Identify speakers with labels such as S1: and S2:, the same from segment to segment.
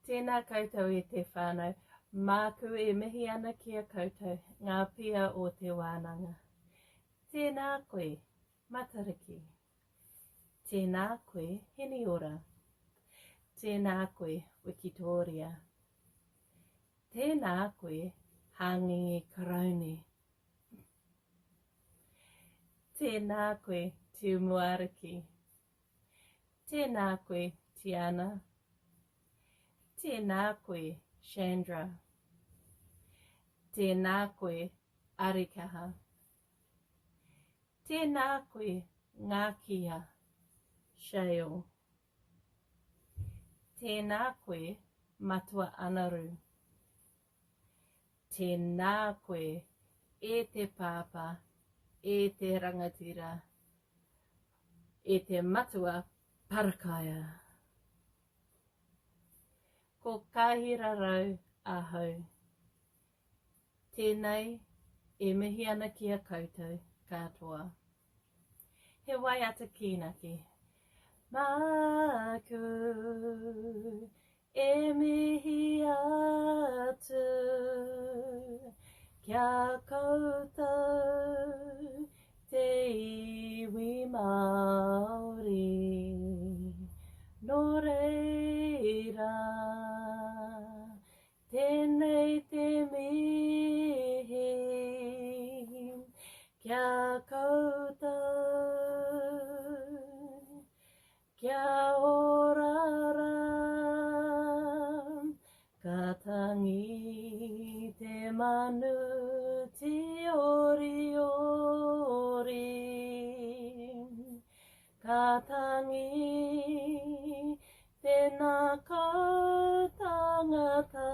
S1: Tēnā koutou e te whānau, māku e mihi ana ki a koutou, ngā pia o te wānanga. Tēnā koe, Matariki. Tēnā koe, Heniora. Tēnā koe, Wikitōria. Tēnā koe, Hāngenge Karaune. Tēnā koe, Tūmuariki. Tēnā koe, Tiana. Tēnā koe, Chandra. Tēnā koe, Arikaha. Tēnā koe, Ngākia, Shale. Tēnā koe, Matua Anaru. Tēnā koe, e te pāpā, e te rangatira, e te matua parakaia. Ko Kāhirarau ahau. Tēnei e mihi ana ki a koutou katoa. He waiata kīnaki. Māku e mihi atu ki a koutou te iwi Māori. Nō reira, tēnei te mihi ki a koutou. Kia ora rā, ka tangi te manu tīoriori. Ka tangi te ngākau tangata.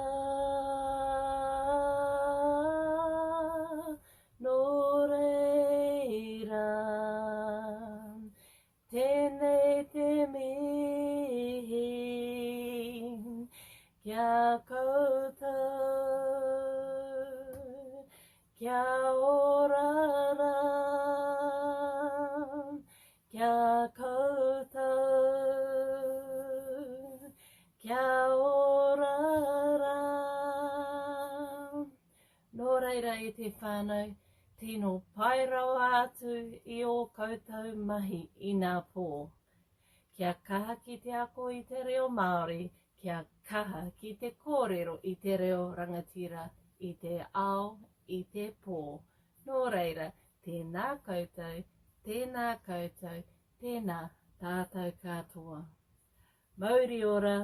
S1: Nō reira, Tēnei te mihi ki a koutou, kia ora rā, ki a koutou, kia ora rā. Nō reira e te whānau, tino pai rawa atu i ō koutou mahi inapō. Kia kaha ki te ako i te reo Māori, kia kaha ki te kōrero i te reo rangatira i te ao, i te pō. Nō reira, tēnā koutou, tēnā koutou, tēnā tātou katoa. Mauri ora!